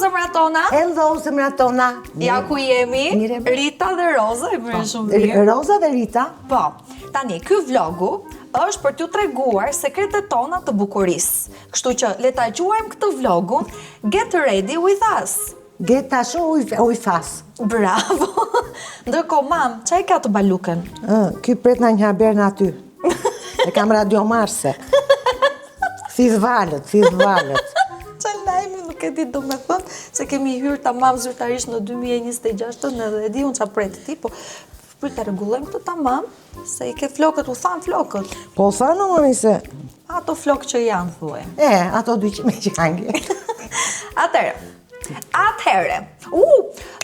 zemrat tona. Hello zemrat tona. Ja ku jemi. Rita dhe Roza, e bëre po. shumë mirë. Roza dhe Rita. Po. Tani ky vlogu është për t'ju treguar sekretet tona të bukurisë. Kështu që le ta quajmë këtë vlogun Get Ready with Us. Get tashu with us. Bravo. Ndërkohë, mam, ça e ka të baluken? Ë, ky pret na një haber në aty. E kam radio marse. Thith valët, thith valët. Ça lajmi nuk e di do me thënë, se kemi hyrë tamam zyrtarisht në 2026-ën edhe e di unë ça pret ti, po prit ta rregullojmë këtë tamam, se i ke flokët, u thanë flokët. Po u thanë, mami se... Ato flokë që janë, thuaj. E, ato dy që me që kanë. Atëherë, Atëherë, u,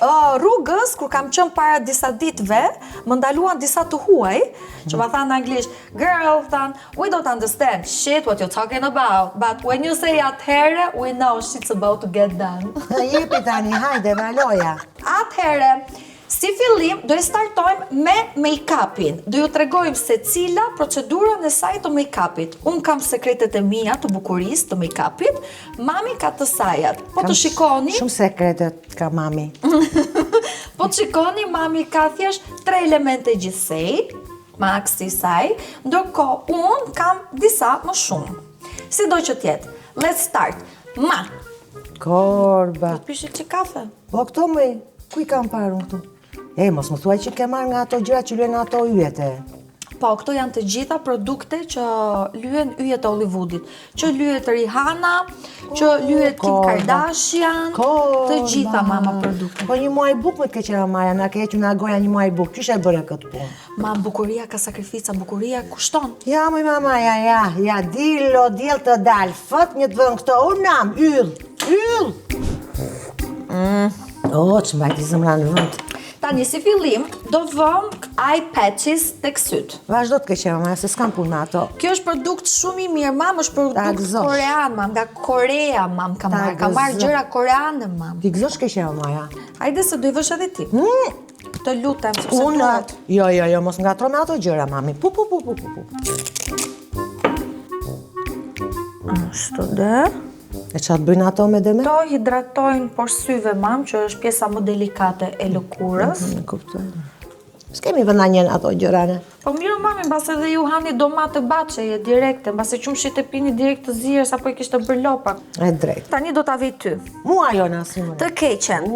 uh, rrugës, kur kam qenë para disa ditëve, më ndaluan disa të huaj, që ma thanë në anglisht, girl, thanë, we don't understand shit what you're talking about, but when you say atëherë, we know shit's about to get done. Jepi tani, hajde, valoja. Atëherë, Si fillim, do e startojmë me make-upin. Do ju tregojmë secila procedurën e saj të make-upit. Unë kam sekretet e mia të bukurisë të make-upit, mami ka të sajat. Po të shikoni... Shumë sekretet ka mami. po të shikoni, mami ka thjesht tre elemente gjithsej, maksi i saj, ndërkohë unë kam disa më shumë. Sido që t'jetë, let's start. Ma! Korba. Do të pishit që kafe? Po këto më, ku i kam parë unë këto? E, mos më thuaj që ke marrë nga ato gjëra që lyen ato yjet e. Po, këto janë të gjitha produkte që lyen yjet e Hollywoodit. Që lyet Rihanna, që lyet Kim Kardashian, të gjitha mama produkte. Po një muaj bukë më të keqera Maja, na ke hequr nga goja një muaj bukë. Qysh e bëre këtë punë? Ma bukuria ka sakrifica, bukuria kushton. Ja, moj mama, ja, ja, ja, dil, o diell të dal, fët një të vënë këto, unë nam, yll, yll. Mm. O, që mbajti zemra në vend. Tani, si fillim, do vëmë eye patches tek sytë. Vazhdo të keqe, mama, se s'kam punë me ato. Kjo është produkt shumë i mirë, mam, është produkt korean, mam, nga Korea, mam, kam marrë, kam marrë gjëra koreane, mam. T'i gëzosh keqe, mama, ja. Hajde se do i vësh edhe ti. Mm. Të lutem, sepse Unë, duhet. Jo, jo, jo, mos ngatro me ato gjëra, mami. Pu, pu, pu, pu, pu, pu. Ashtu dhe. E ça të bëjnë ato me deme? To hidratojnë poshtë syve, mam, që është pjesa më delikate e lëkurës. Mm, kuptoj. S'kemi vënë njën ato gjëra, ne. Po mirë mami, mbase edhe ju hani domate bahçeje direkte, mbase qumështit e pini direkt të zier sapo i kishte bërë lopa. E drejtë. Tani do ta vej ty. Mua jo na si më. Të keqen.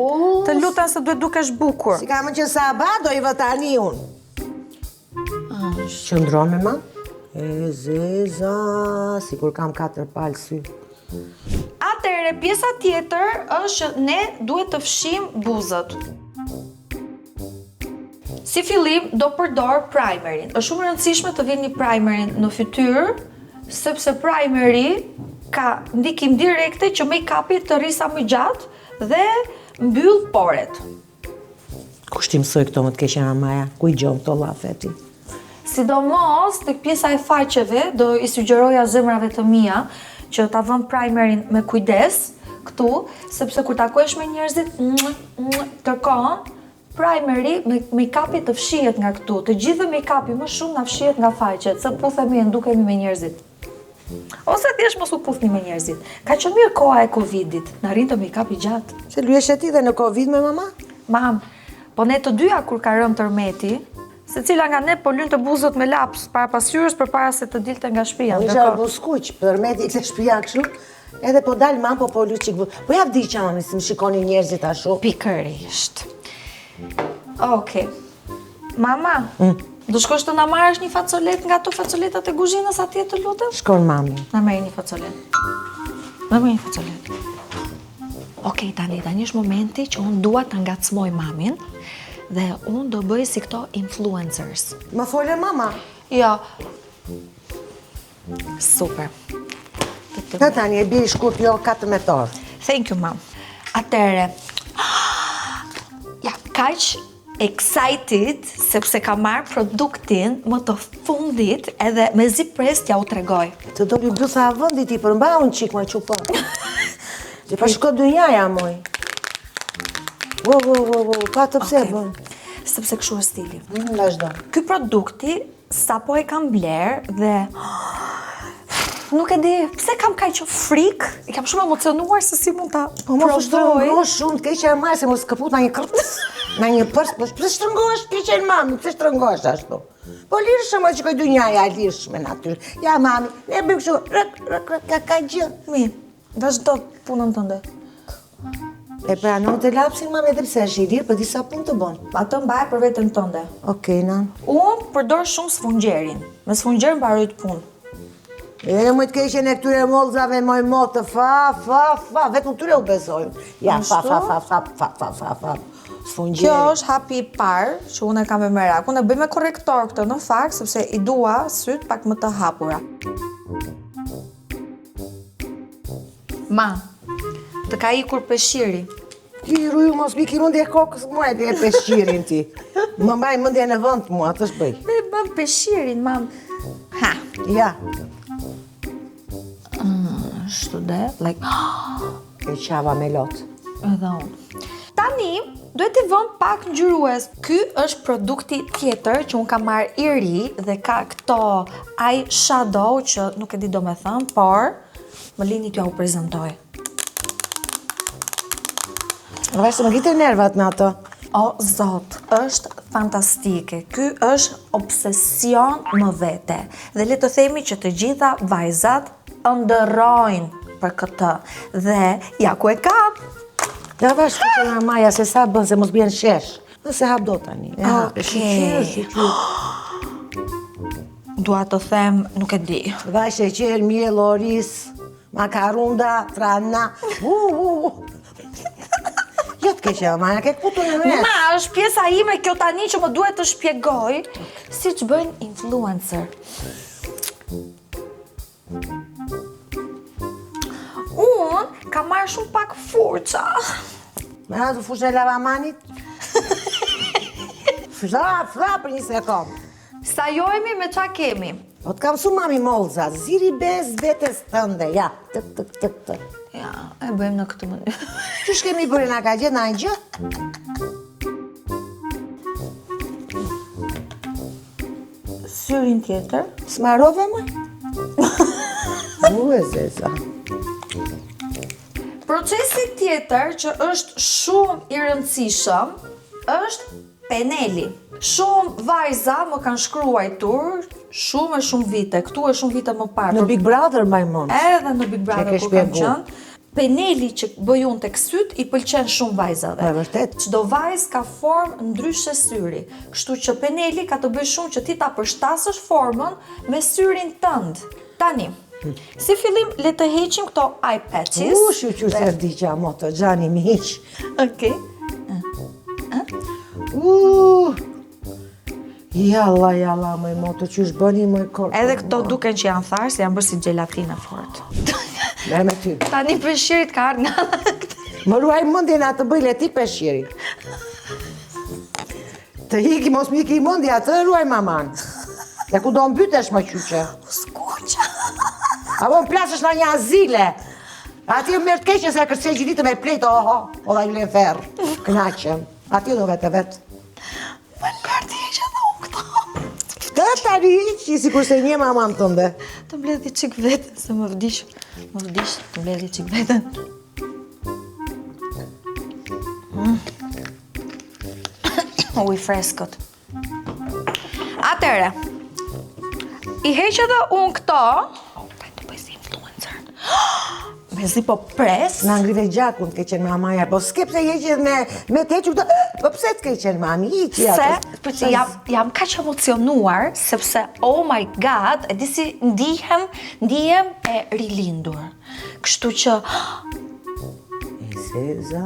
Të lutem se duhet dukesh bukur. Si ka më që sa ba, do i vë tani unë. Qëndron me ma? E zeza, sikur kam katër palë sy. Atëherë, pjesa tjetër është që ne duhet të fshim buzët. Si fillim do përdor primerin. Është shumë e rëndësishme të vini primerin në fytyrë, sepse primeri ka ndikim direkte që make-upi të rri sa më gjatë dhe mbyll poret. Kush t'i mësoi këto më të keqen Maja? Ku i gjon këto llafe ti? Sidomos tek pjesa e faqeve, do i sugjeroja zemrave të mia që ta vënë primerin me kujdes këtu, sepse kur takohesh me njerëzit, kërkon primeri me make-upi të fshihet nga këtu. Të gjithë make-upi më shumë na fshihet nga faqet, se puthemi e ndukemi me njerëzit. Ose thjesht mos u puthni me njerëzit. Ka qenë mirë koha e Covidit, na rrinte make-upi gjatë. Se lyeshe ti dhe në Covid me mama? Mam, po ne të dyja kur ka rënë tërmeti, secila nga ne po lynte buzët me laps para pasqyrës përpara se të dilte nga shtëpia. Po isha buzëkuq, tërmeti te shtëpia kështu. Edhe po dal mam, po po lyj çik buzë. Po ja vdiqa mami, si më shikoni njerëzit ashtu. Pikërisht. Okej. Mama, mm. do shkosh të na marrësh një facoletë nga ato facoletat e kuzhinës atje të lutem? Shkon mami. Na merr një facoletë. Na merr një facoletë. Okej, tani, tani është momenti që unë dua ta ngacmoj mamin dhe unë do bëj si këto influencers. Më fole mama? Jo. Super. Të tani e bie shkurt jo 14 orë. Thank you, mam. Atëherë. Ja, kaq excited sepse kam marrë produktin më të fundit edhe mezi pres t'ja u tregoj. Të doli bytha e vendit i përmba unë qik më qupë. Dhe pa shko dynjaja, moj. Wo, wo, wo, wo, pa të pse bën. Sepse kështu është stili. Mm, vazhdo. Ky produkti sapo e kam blerë dhe... Nuk e di, pse kam kaq frikë? Jam shumë emocionuar se si mund ta po mos u shtrëngo shumë, të keqen mami, se mos këput në një kërp, në një përs, po pse shtrëngohesh të keqen mami, pse shtrëngohesh ashtu? Po lirshëm, e shikoj dynjaja lirshme natyrë. Ja mami, ne bëjmë kështu, rëk, rëk, rëk, ka ka gjë. Mi, vazhdo punën tënde. E pranon të lapsin mami edhe pse është i lirë, për disa punë të bon. Atë mbaje për veten tënde. Okej, nan. Unë përdor shumë sfungjerin. Me sfungjer mbaroj të punë. E më të keqen e këtyre mollzave moj motë, fa, fa, fa, vetëm këtyre u besojmë. Ja, fa, fa, fa, fa, fa, fa, fa, fa, sfungjeri. Kjo është hapi i parë që unë e kam me merak. Unë e bëj me korrektor këtë në fakt, sepse i dua sytë pak më të hapura. Ma, të ka ikur peshqiri. Ti ruju mos m'i iki mendja kokës mua e dhe peshqirin ti. Më mbaj mendjen në vend mua, të shpëj. Me bëm peshqirin, mam. Ha. Ja. Ashtu dhe, like... E qava me lot. Edhe unë. Tani, duhet t'i vëmë pak ngjyrues. Ky është produkti tjetër që unë kam marrë i ri dhe ka këto eye shadow që nuk e di do me thënë, por më lini t'jua u prezantoj. Vajse më ngrite nervat me ato. O, zot, është fantastike. Ky është obsesion më vete. Dhe le të themi që të gjitha vajzat ëndërrojnë për këtë. Dhe ja ku e kam. Ja vash të që maja se sa bën se mos bjen shesh. Nëse hap do tani. E hap, e Okej. shyqyr, shyqyr. Dua të them, nuk e di. Vaj sheqer, miell, oris, makarunda, frana. U, u, u. Jo të keqe, ma ke këputur në mes. Ma, është pjesa ime kjo tani që më duhet të shpjegoj si që bëjnë influencer. Unë kam marrë shumë pak furça. Me atë furçën e lavamanit? Fla, fla për një sekond. Sajojmi me qa kemi. Po të kam su mami mollza, ziri bez vetes tënde, ja, tëk, tëk, tëk, tëk. Ja, e bëjmë në këtë mënyrë. Qysh kemi bërë na ka gjetë në gjë? Syrin tjetër. S'marove më? U e zeza. Procesi tjetër që është shumë i rëndësishëm është peneli. Shumë vajza më kanë shkruajtur shumë e shumë vite, këtu e shumë vite më parë. Në Big Brother mbaj mend. Edhe në Big Brother ke kur kam shpjegu. qenë. Peneli që bëj unë tek syt i pëlqen shumë vajzave. Po e vërtet. Çdo vajzë ka formë ndryshe syri. Kështu që peneli ka të bëjë shumë që ti ta përshtasësh formën me syrin tënd. Tani, si fillim le të heqim këto eye patches. U, shyqyr se vdiqa moto, xhani mi hiq. Okej. U. Jalla, jalla, moj moto, qysh bëni moj korpo. Edhe këto duken që janë tharë, se janë bërë si xhelatina fort. Merr me ty. Tani peshqirit ka ardhur nga Më ruaj mendjen atë bëj le ti peshqiri. Të iki, mos më iki mendja, atë ruaj maman. Ja ku do mbytesh më qyqe. Skuqa. Apo më plasësh në një azile. Atje më merr të keqe se kërcej gjithë ditën me plejt, oho, o dha ju ferr. Kënaqem. Atje do vete vet. Më lërë t'i heq edhe unë këto. Të tani hiq, sikur se një maman tënde. Të mbledhi çik veten se më vdiq. Më vdiq, të mbledhi çik veten. Mm. Ujë freskët. Atëre. I heq edhe unë këto. Oh, tani të bëj si influencer. Mezi po pres. Na ngrive gjakun të keqen mamaja, po s'ke pse heqje me, me të hequr këto, po pse të keqen mami, hiqi Se, atë. për që jam, jam kaq emocionuar, sepse, oh my god, e di si ndihem, ndihem e rilindur. Kështu që, E zeza,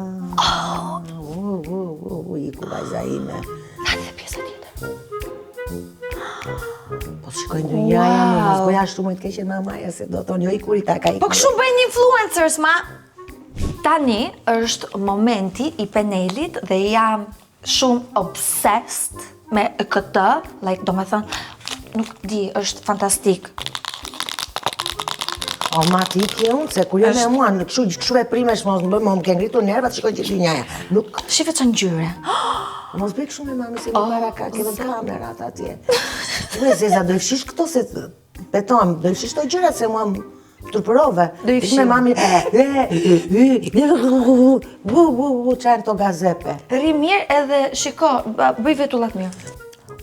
u, u, u, u, iku vajza ime. tani dhe pjesa tjetër. Po shikoj ndonjëja, wow. mos bëj ashtu më të keqen mamaja, se do thonë jo i kuri ta ka ikur. Po kështu bëjnë influencers, ma! Tani është momenti i penelit dhe jam shumë obsessed me këtë, like, do me thënë, nuk di, është fantastik. O, ma ti ikje unë, se kur jo me mua, në kështu, kështu veprimesh mos më bëj, më më ke ngritur nervat, shikoj gjithë dynjaja. Nuk, Shife që ngjyre. mos bëj kështu me mami, se më para ka, ke vënë kamerat atje. Ue, Zeza, do i fshish këto se... Betohem, do i fshish këto gjërat se mua më turpërove. Do i fshij. Me mami, bu, bu, bu, çajnë këto gazepe. Rri mirë edhe shiko, bëj vetullat mirë.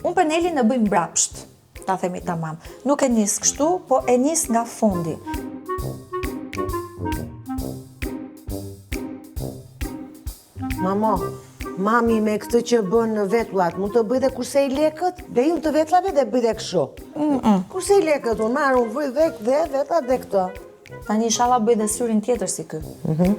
Unë penelin e bëj mbrapsht, ta themi tamam. Nuk e nis kështu, po e nis nga fundi. Mamo, mami me këtë që bën vetullat, mund të bëj dhe kursej lekët? Dhe unë të vetullave dhe bëj dhe kështu. Mm -mm. Kursej lekët, unë marr, unë vëj dhe dhe vetullat dhe këtë. Tani ishalla bëj dhe syrin tjetër si ky. Mm -hmm.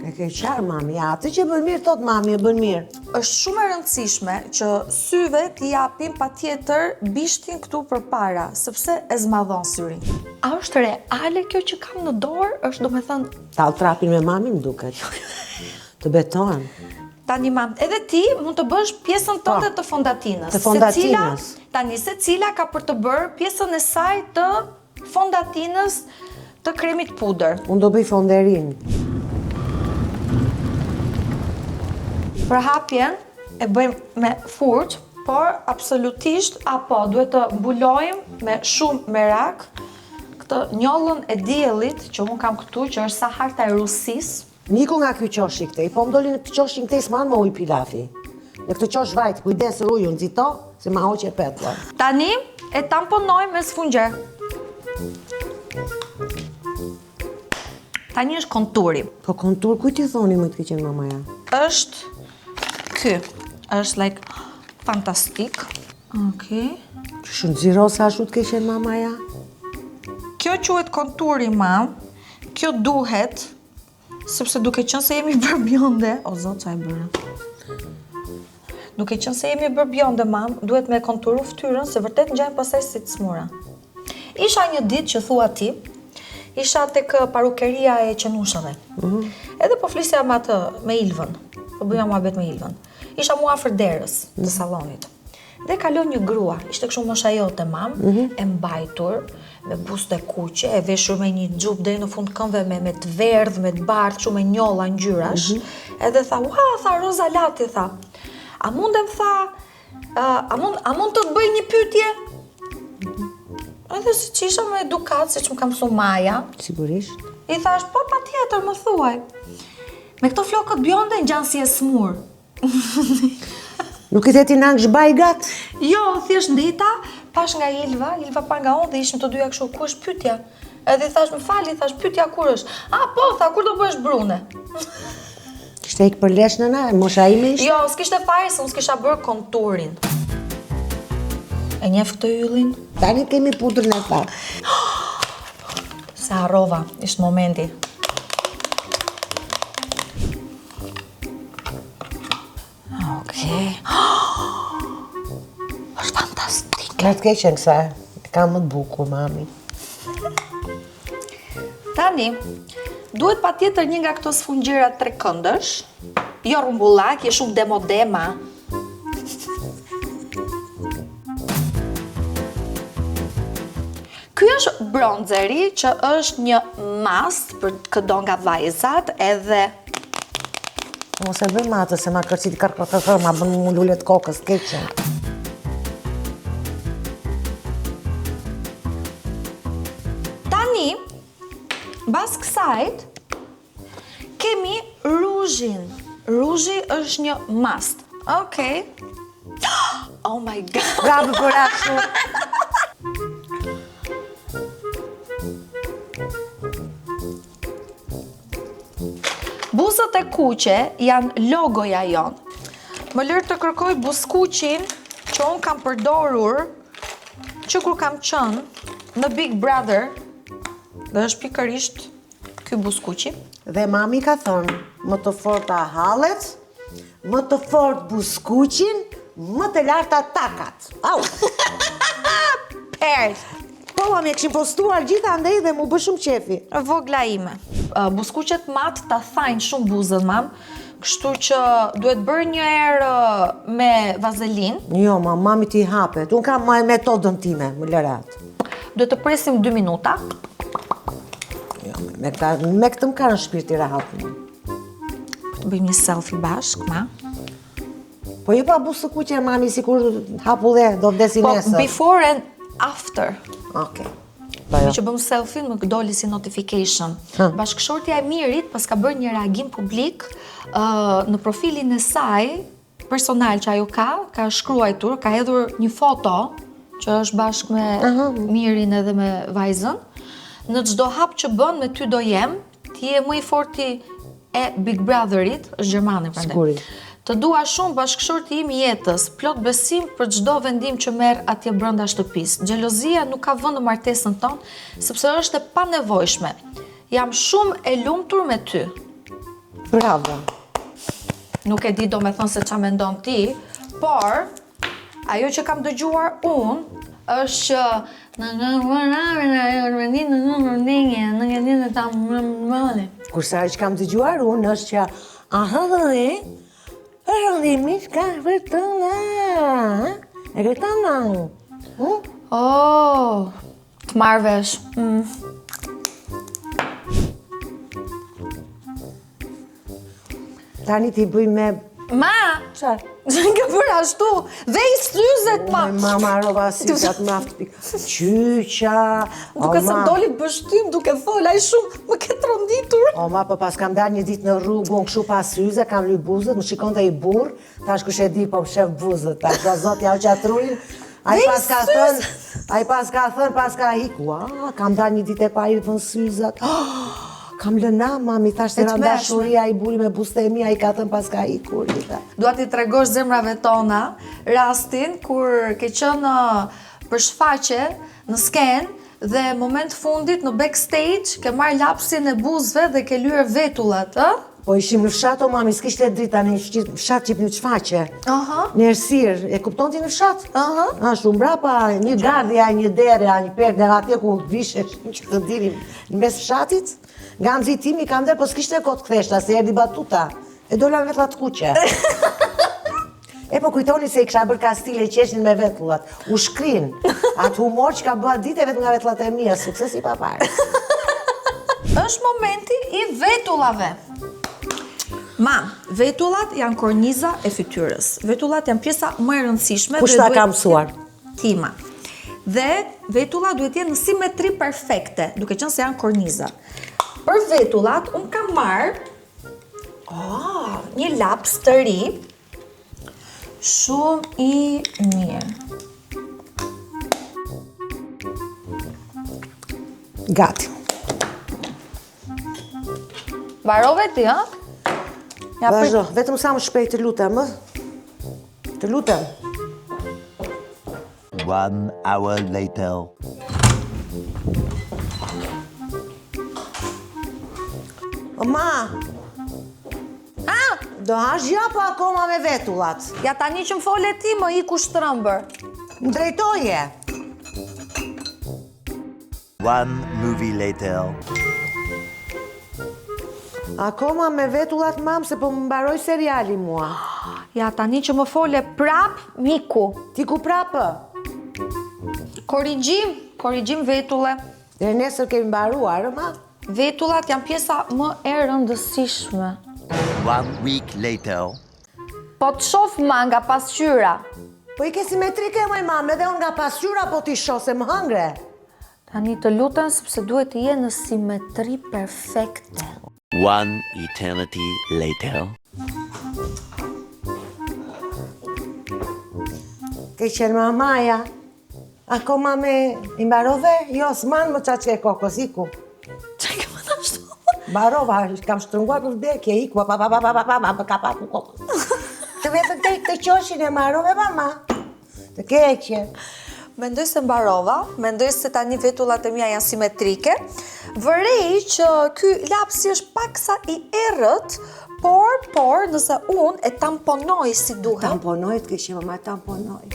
E ke qarë, mami, ja, atë që bën mirë, thot mami, e bën mirë. Është shumë e rëndësishme që syve t'i japim patjetër bishtin këtu përpara, sepse e zmadhon syrin. A është reale kjo që kam në dorë? Është domethënë... Tall trapin me mamin, më duket. Të betohem. Tani mam, edhe ti mund të bësh pjesën po, tënde të fondatinës. Të fondatinës. Secila, tani, secila ka për të bërë pjesën e saj të fondatinës të kremit pudër. Unë do bëj fonderin. Përhapjen e bëjmë me furçë, por absolutisht apo duhet të mbulojmë me shumë merak këtë njollën e diellit që unë kam këtu, që është sa harta e Rusisë. Më iku nga ky qoshi këtej, po më doli në këtë qoshin këtej s'ma më ujë pilafi. Në këtë qosh vajt, kujdes ruju, nxito, se ma hoqe petullën. Tani e tamponojmë me sfungjer. Tani është konturi. Po kontur, kujt i thoni më të keqen mamaja? Është ky. Është like fantastik. Okej. Okay. Qysh nxiro sa ashtu të keqen mamaja? Kjo quhet konturi mam. Kjo duhet Sepse duke qënë se jemi bërë bjonde, o zot ça e bëra. Duke qënë se jemi bërë bjonde, mam, duhet me konturu ftyrën, se vërtet ngjajmë pastaj si të smura. Isha një ditë që thua ti, isha tek parukeria e qenushave. Mm -hmm. Edhe po flisja me atë, me Ilvën, po bëja muhabet me Ilvën. Isha mu afër derës të mm -hmm. sallonit. Dhe kalon një grua, ishte kështu mosha jote mam, mm -hmm. e mbajtur me buzë të kuqe, e veshur me një xhup deri në fund këmbëve me me të verdhë, me të bardhë, kështu me njolla ngjyrash. Mm -hmm. Edhe tha, "Ua, tha Roza Lati, tha. A mundem tha, a mund a mund të të bëj një pyetje?" Edhe siç isha me edukatë, siç më ka mësu Maja. Sigurisht. I thash, po patjetër, më thuaj. Me këto flokët bjonde ngjan si e smur. Nuk i the ti nangsh bajgat? Jo, thjesht ndeta, pash nga Ilva, Ilva pa nga unë dhe ishim të dyja kështu, ku është pyetja? Edhe i thash, më fal, i thash, pyetja kur është? A, po, tha, kur do bëhesh brune? Kishte ikë për lesh nëna, mosha ime ishte? Jo, s'kishte fare, se unë s'kisha bërë konturin. E njef këtë yllin? Tani kemi pudrën e thatë. Se harrova, ishte momenti. Okej. Është fantastike. Në të keqen kësa, e ka më të bukur, mami. Tani, duhet patjetër një nga këto sfungjerat trekëndësh, jo rrumbullak, je shumë demodema. Ky është bronzeri që është një must për këdo nga vajzat edhe Mos e bëj matë se ma kërcit kër kër kër kër ma bën mu lule të kokës keqen. Tani, mbas kësajt, Kemi ruzhin. Ruzhi është një must. Okej. Oh my god. Bravo për ashtu. Buzët e kuqe janë logoja jonë. Më lër të kërkoj buzëkuqin që unë kam përdorur që kur kam qënë në Big Brother dhe është pikërisht Ky buzëkuqi. Dhe mami ka thënë, më të forta hallet, më të fort buzëkuqin, më të larta takat. Au! Perl! Po, mami, e kishim postuar gjithandej dhe m'u bë shumë qefi. Vogla ime. Buzëkuqet mat ta thajnë shumë buzën, mam. Kështu që duhet bërë një herë me vazelin. Jo, ma, mami ti hapet. Unë kam metodën time, më lër atë. Duhet të presim 2 minuta. Jo, me, këta, me këtë më ka në shpirti rahat më. Po të bëjmë një selfie bashkë, ma. Po jo pa buzë të kuqe, mami, sikur hapulle, do vdesi po, nesër. Po, before and after. Okej. Po jo. Që bëmë selfie më doli si notification. Bashkëshortja e Mirit paska bërë një reagim publik uh, në profilin e saj personal që ajo ka, ka shkruajtur, ka hedhur një foto që është bashkë me Aha. Mirin edhe me vajzën. Në çdo hap që bën me ty do jem, ti je më i forti e Big Brotherit, është gjermane prandaj. Sigurisht. Të dua shumë bashkëshorti im i jetës, plot besim për çdo vendim që merr atje brenda shtëpisë. Xhelozia nuk ka vend në martesën tonë, sepse është e panevojshme. Jam shumë e lumtur me ty. Bravo. Nuk e di domethënë se ça mendon ti, por ajo që kam dëgjuar unë është që Kurse ajo që kam dëgjuar unë është që aha dhe dhe ka vërtëna e vërtëna Oh, të marr vesh. Mm. Tani t'i bëj me... Ma! Ça? Ke bërë ashtu, dhe i syzet ma! Me ma marova syzet ma aftë pikë. Qyqa! Duke se doli pështym, duke fol, ai shumë më ke tronditur. O ma, po pas kam dalë një ditë në rrugë, unë kështu pa syze, kam ly buzët, më shikonte i burrë, tash kush e di, po më shef buzët, tash do zot ja hoqa trurin, ai pas ka thënë, ai pas ka thënë, pas ka ik, ua, kam dalë një ditë e pa i vënë syzet, Kam lënë nam, mami, thash se ra dashuri ai burri me buzët e mia, i ka thënë pas ka ikur. Dua t'i tregosh zemrave tona rastin kur ke qenë për shfaqje në skenë dhe moment fundit në backstage ke marrë lapsin e buzëve dhe ke lyer vetullat, ë? Po ishim në fshat o mami, s'kishte drita në fshat që një shfaqje. Aha. Në errësirë, e kupton ti në fshat? Aha. Ashtu mbrapa një gardhi, a një dere, a një perde, atje ku vishesh që të dilim në mes fshatit, nga nxitimi kam dhe, po s'kishte kohë të kthehesha, se erdi batuta. E dola me vetulla të kuqe. E po kujtoni se i kisha bërë kastile qeshin me vetullat. U shkrin. Atë humor që ka bëha ditë vetëm nga vetullat e mia, sukses i paparë. Është momenti i vetullave. Ma, vetullat janë korniza e fytyrës. Vetullat janë pjesa më e rëndësishme. Kush ta ka mësuar? Ti ma. Dhe vetullat duhet jenë në simetri perfekte, duke qenë se janë korniza. Për vetullat, unë kam marrë oh, një laps të ri, shumë i mirë. Gati. Mbarove ti, ha? Ja, Vazhdo, vetëm sa më shpejt të lutem, ë? Të lutem. One hour later. O ma! A? Do hash gjë apo akoma me vetullat? Ja tani që më fole ti, më iku shtrëmbër. Më drejtoje. One movie later. Akoma me vetullat mam se po më mbaroi seriali mua. Ja tani që më fole prap m'iku. T'iku prapë. Korrigjim, korrigjim vetulle. Dhe nesër kemi mbaruar, ma? Vetullat janë pjesa më e rëndësishme. One week later. Po të shof ma nga pasqyra. Po i ke simetrike moj mam, edhe unë nga pasqyra po t'i shoh se më hëngre. Tani të lutem sepse duhet të jenë në simetri perfekte. One eternity later. Ke qenë mamaja. Akoma me i mbarove? Jo, s'man më çaçke e kokës, iku. Ça ke më ashtu? Mbarova, kam shtrënguar për vdekje, iku, pa pa pa pa pa pa pa pa pa pa kokës. Të vetëm te këtë qoshin e mbarove, mama. Të keqe. Mendoj se mbarova, mendoj se tani vetullat e mia janë simetrike. Vërej që ky lapsi është paksa i errët, por, por, nëse unë e tamponoj si duhet. Tamponoj të keqe, mama, tamponoj.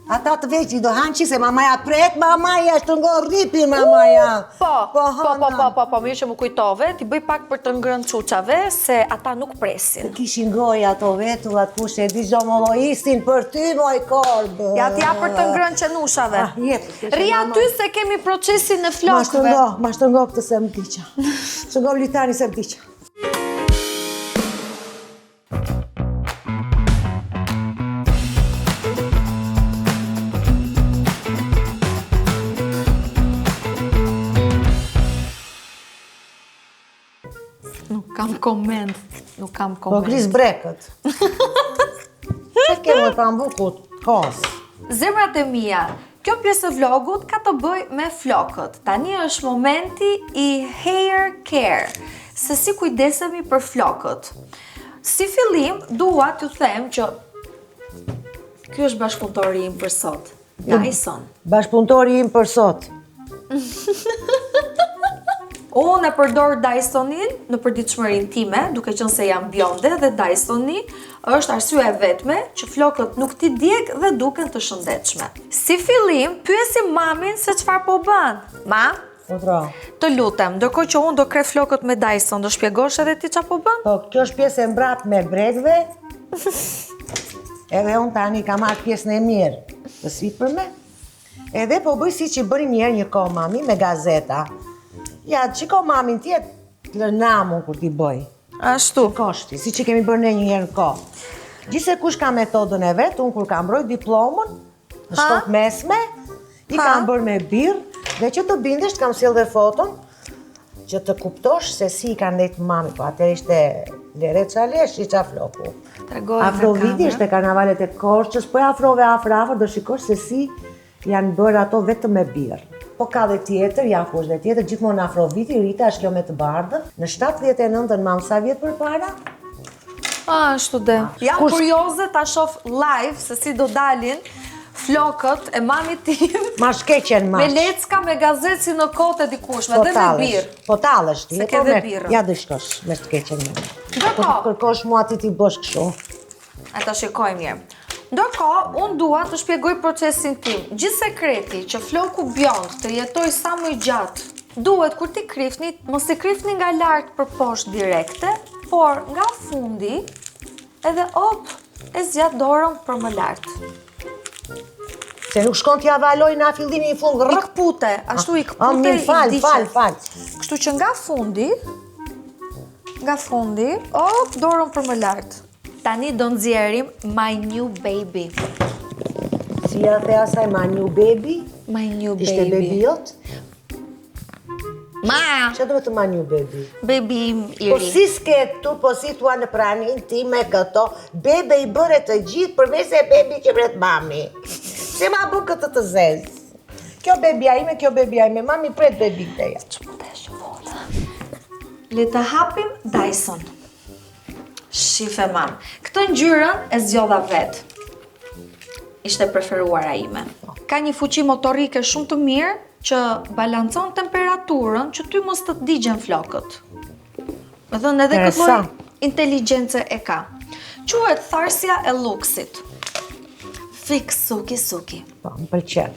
Ata të vegjlit do hanë që se mamaja pret, mamaja shtrëngo rripin, mamaja. Po, po, po, po, po, po, po, mirë që më kujtove, t'i bëj pak për të ngrënë çuçave, se ata nuk presin. Të kishin gojë ato vetullat, kush e di ç'do molloisin për ty, moj korbë. Ja t'ja për të ngrënë qenushave. Ah, jetë, Rri aty se kemi procesin e flokëve. Ma shtrëngo, ma shtrëngo këtë se më vdiqa. Shtrëngo litani se më vdiqa. kam koment, nuk kam Po koment. gris brekët. Se ke më pambukut, kos. Zemrat e mia, kjo pjesë e vlogut ka të bëjë me flokët. Tani është momenti i hair care, se si kujdesemi për flokët. Si fillim, dua t'ju them që ky është bashkëpunëtori im për sot, Dyson. Bashkëpunëtori im për sot. Unë e përdor Dysonin në përditshmërinë time, duke qenë se jam bjonde dhe Dysoni është arsyeja e vetme që flokët nuk t'i djeg dhe duken të shëndetshme. Si fillim, pyesim mamin se çfarë po bën. Ma, Urdhro. të lutem, ndërkohë që unë do kreh flokët me Dyson, do shpjegosh edhe ti çfarë po bën? Po, kjo është pjesë e mbrapme e brekëve. Edhe unë tani kam marrë pjesën e mirë të sipërme. Edhe po bëj si që i bëri një herë një kohë mami me gazeta. Ja, shiko mamin ti e të lë namun kur t'i bëj. Ashtu. Koshti, si që kemi bërë ne një herë në kohë. Gjithsekush ka metodën e vet, unë kur kam mbrojt diplomën, në shkollë të mesme, i kam bërë me birrë, dhe që të bindesh të kam sjellë dhe foton, që të kuptosh se si i ka ndejt mami, po atëherë ishte lere ça leshi ça floku. Tregoj në Afroviti kamerë. ishte karnavalet e Korçës, po e afrove afër afër, do shikosh se si janë bërë ato vetëm me birrë. Po ka dhe tjetër, ja ku është dhe tjetër, gjithmonë Afroviti, Rita është kjo me të bardhën. Në 79-ën mam sa vjet përpara? Ashtu de. Jam Kush- kurioze ta shoh live se si do dalin flokët e mamit tim Ma shkeqen ma. me lecka, me gazetë si në kohët e dikushme Po dhe me tallesh, birrë. Po tallesh ti, Se e ke po dhe merr. birrën. Ja do shkosh me shkeqen më. Po Ndërkohë, të kërkosh mua ti ti bësh kështu. A ta shikoj mirë. Ndërkohë, unë dua të shpjegoj procesin tim. Gjithë sekreti që floku bjond të jetoj sa më i gjatë, duhet kur ti krifni, mos i krifni nga lart për poshtë direkte, por nga fundi edhe op, e zgjat dorën për më lart. Se nuk shkon t'ja valoj në fillimi i fund I rrëk. kpute, ashtu i Ah, kpute mirë, i fal, vdiqet. fal, fal. Kështu që nga fundi, nga fundi, op, dorën për më lart. Tani do nxjerrim my new baby. Si ja the asaj my new baby? My new baby. Ishte baby jot? Ma! Që do të my new baby? Baby im i Po ri. si s'ke tu, po si thua në pranin time këto, bebe i bëre të gjithë përveç se bebi që vret mami. Pse ma bën këtë të zezë? Kjo bebja ime, kjo bebja ime, mami pret bebin të ja. Që po desh vona. Le të hapim Dyson. Shife mam. Këtë ngjyrën e zgjodha vet. Ishte preferuara ime. Ka një fuqi motorike shumë të mirë që balancon temperaturën që ty mos të të digjen flokët. Me thënë edhe këtë lloj Interesant. inteligjence e ka. Quhet tharsja e luksit. Fix suki suki. Po, më pëlqen.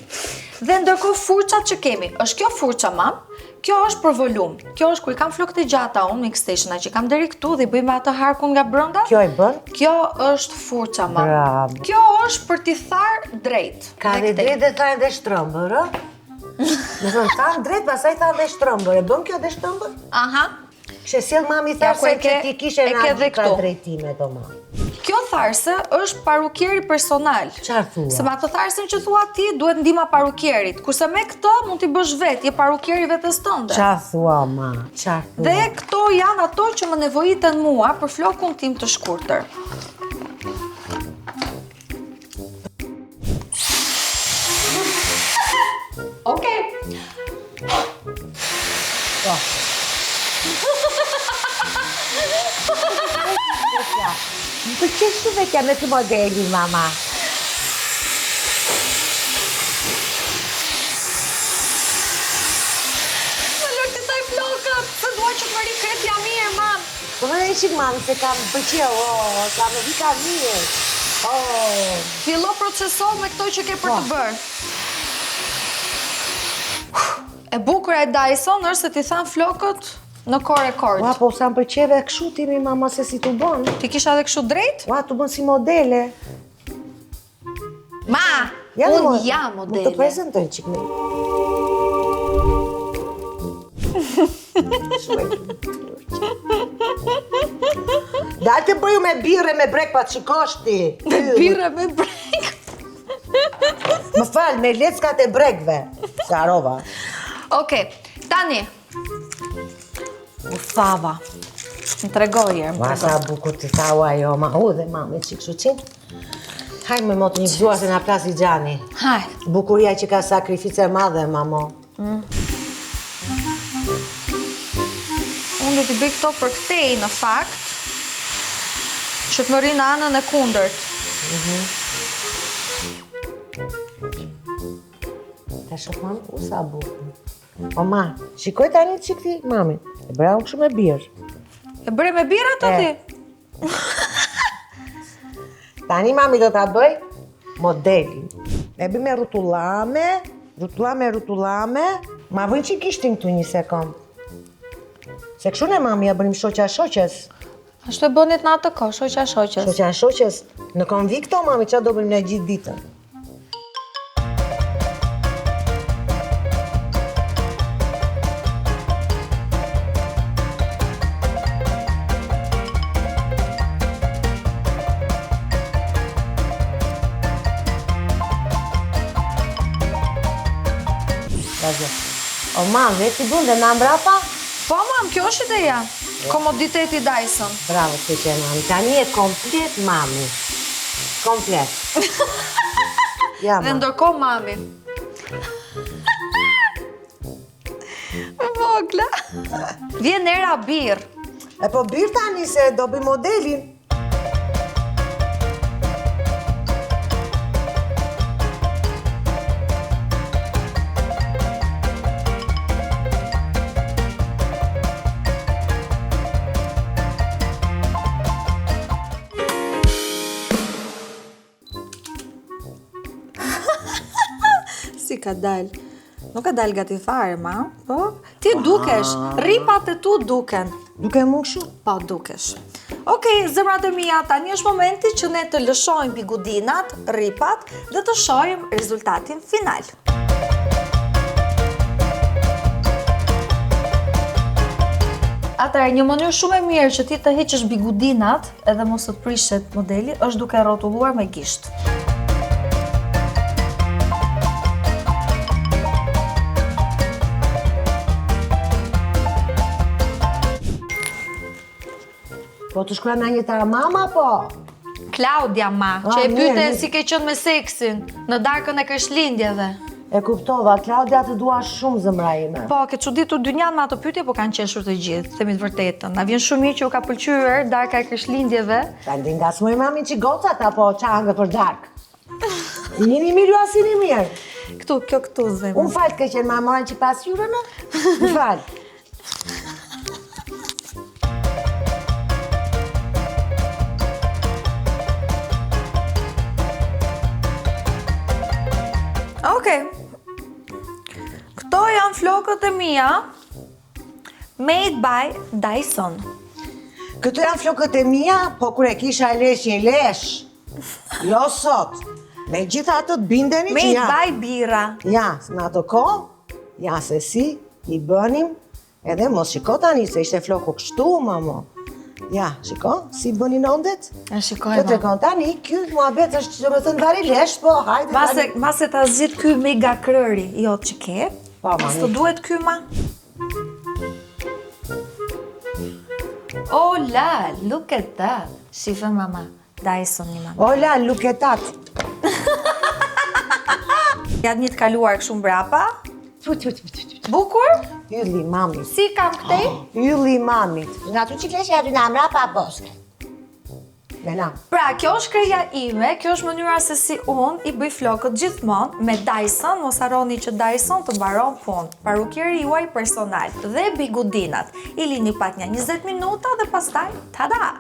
Dhe ndërkohë furçat që kemi, është kjo furça mam, kjo është për volum. Kjo është kur i kam flokët e gjata unë, mix station që kam deri këtu dhe i bëj me atë harkun nga brenda. Kjo e bën? Kjo është furça mam. Bravo. Kjo është për t'i thar drejt. Ka dhe këtej. drejt dhe tha edhe shtrëmbër, ë? Me thënë, thanë drejt, pastaj thanë dhe shtrëmbër. E bën kjo dhe shtrëmbër? Aha. Kishe sjell mami Ja, ku tharse e ke- që ti kishe e në ke dhe ka këtu. drejtime do ma. Kjo tharse është parukieri personal. Çfarë thua? Se me atë tharsen që thua ti, duhet ndihma parukierit. Kurse me këtë mund t'i bësh vetë, je parukieri vetes tënde. Qa thua ma? Qa thua? Dhe këto janë ato që më nevojiten mua për flokun tim të shkurtër. Okej. Po. Më pëlqen shumë vetja me këtë modelin, mama. Më lër t'i thaj flokët, se dua që të më rikrepja mirë, mam. Po më dhe qik mami, se kam pëlqeu, o, sa më vika mirë. O, Fillo proceso me këto që ke për Po. të bërë. E bukura e Dyson është se t'i than flokët në kohë rekord. Ua, po sa më pëlqeve kështu ti mi mama se si t'u bën. Ti kisha edhe kështu drejt? Ua, t'u bën si modele. Ma, Ja, unë mo- jam Mund të modele. prezentoj çik me. Shumë e lumtur. Dal të bëju me birre me brek pa të shikosh ti. Me birre me brek. Më fal, me leckat e brekve. Se harova. Okej, tani. U thava. Më tregoj e, më Ua, sa bukur të tha ua jo, ma u dhe mami që kështu qenë. Haj më motë një gëzuar se na plasi xhani. Haj. Bukuria që ka sakrificë e madhe, mamo. Mm. Unë do t'i bëj këto për këtej në fakt, që të më rrinë në anën e kundërt. Mhm. Ta shoh mam, u sa bukur. O ma, shikoj tani çik ti, mami. E bëra unë kështu me birrë. E bëre me birrë ato ti? Tani mami do ta bëj modelin. E bëj me rrotullame, rrotullame, rrotullame. Ma vën çik gishtin këtu një sekond. Se kështu ne mami ja bënim shoqja shoqes. Ashtu e bënit në atë kohë, shoqja shoqes. Shoqja shoqes, në konvikto mami, ça do bënim ne gjithë ditën. O mam, vetë si bën dhe na mbrapa? Po mam, kjo është ideja. Komoditeti Dyson. Bravo, që që mami. Tani e komplet mami. Komplet. Ja, Dhe ndërkohë mami. Vogla. Vjen era birrë. E po birrë tani se do bëj modelin. Si ka dalë? Nuk ka dalë gati fare, ma, po? Ti dukesh, rripat e tu duken. Duke mu kështu? Po, dukesh. Okej, zemrat e mia, tani është momenti që ne të lëshojmë bigudinat, rripat dhe të shohim rezultatin final. Atëherë, një mënyrë shumë e mirë që ti të heqësh bigudinat edhe mos të prishet modeli është duke rrotulluar me gisht. Po të shkruaj me një tara mama, po? Klaudia ma, që e pyete si ke qenë me seksin në darkën e Krishtlindjeve. E kuptova, Klaudia të dua shumë zemra ime. Po, ke çuditur dynjanë me ato pyetje, po kanë qeshur të gjithë, themi të vërtetën. Na vjen shumë mirë që ju ka pëlqyer darka e Krishtlindjeve. Ta ndi ngacmoj mami që gocat apo ça hangët për darkë. Jeni mirë ju a s'jeni mirë? Këtu, kjo këtu zemër. Unë falë ke qenë ma morën që pasqyrën, në? Më fal. Okej. Këto janë flokët e mia. Made by Dyson. Këto janë flokët e mia, po kur e kisha lesh një lesh. Jo sot. Megjithatë të bindeni që ja. Made by birra. Ja, në ato kohë, ja se si i bënim, edhe mos shiko tani se ishte floku kështu, mamo. Ja, shiko, si bënin ondet? E shikoj, ma. Të tani, ky muhabet është, domethënë, vari lesh, po, hajde. Mase, mase ta zgjidh ky mega krëri, jo që ke, Po, mami. S'të duhet ky ma? Oh la, look at that. Shife mama, Dyson një mama. Oh la, look at that. Ja një të kaluar kështu mbrapa. Bukur? Ylli mamit. Si kam këtej? Ylli mamit. Nga tu që kleshi aty në mbrapa boske. Me nam. Pra, kjo është kreja ime, kjo është mënyra se si unë i bëj flokët gjithmonë me Dyson, mos harroni që Dyson të mbaron punë, parukieri juaj personal dhe bigudinat. I lini pak një 20 minuta dhe pastaj tada.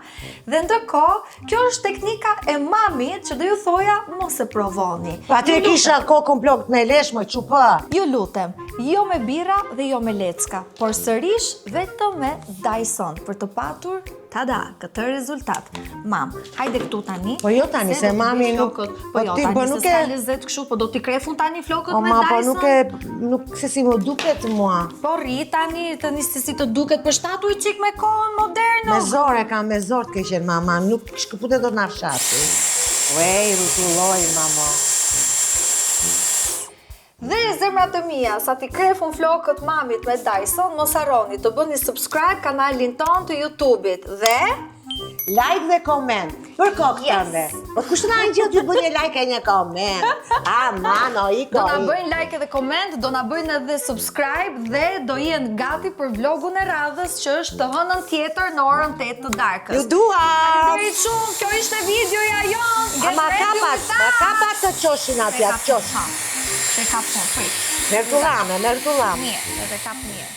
Dhe ndërkohë, kjo është teknika e mamit që do ju thoja mos e provoni. Pa ti e kisha kokën plot me lesh më çupë. Ju lutem, jo me birra dhe jo me lecka, por sërish vetëm me Dyson për të patur Tada, këtë rezultat. Mam, hajde këtu tani. Po jo tani, se mami nuk... Po, po jo tani, po nuk se s'ka lezet kështu, po do t'i kreh unë tani flokët po, me Dyson. Po nuk e, nuk se si më duket mua. Po rri tani, tani se si të duket përshtatu i çik me kohën moderne. Me zor e kam, me zor të keqen mama, nuk shkëputet dot nga fshati. Wej, rrotulloj, mama. Dhe. zemra të mia, sa t'i kreh unë flokët mamit me Dyson, mos harroni të bëni subscribe kanalin tonë të YouTube-it dhe Like dhe comment. Për kokë Yes. tënde. Po kush na gjë ty bën një like e një comment. Aman, o iko. do na bëjnë like edhe comment, do na bëjnë edhe subscribe dhe do jenë gati për vlogun e radhës që është të hënën tjetër në orën 8 të darkës. Ju dua. Faleminderit shumë, kjo ishte videoja jonë. A ma Get ready kapa, with ma us. kapa të qoshin atje, atë qoshin. Se kap unë, prit. Merr tullame, merr tullame. Mirë, edhe kap mirë.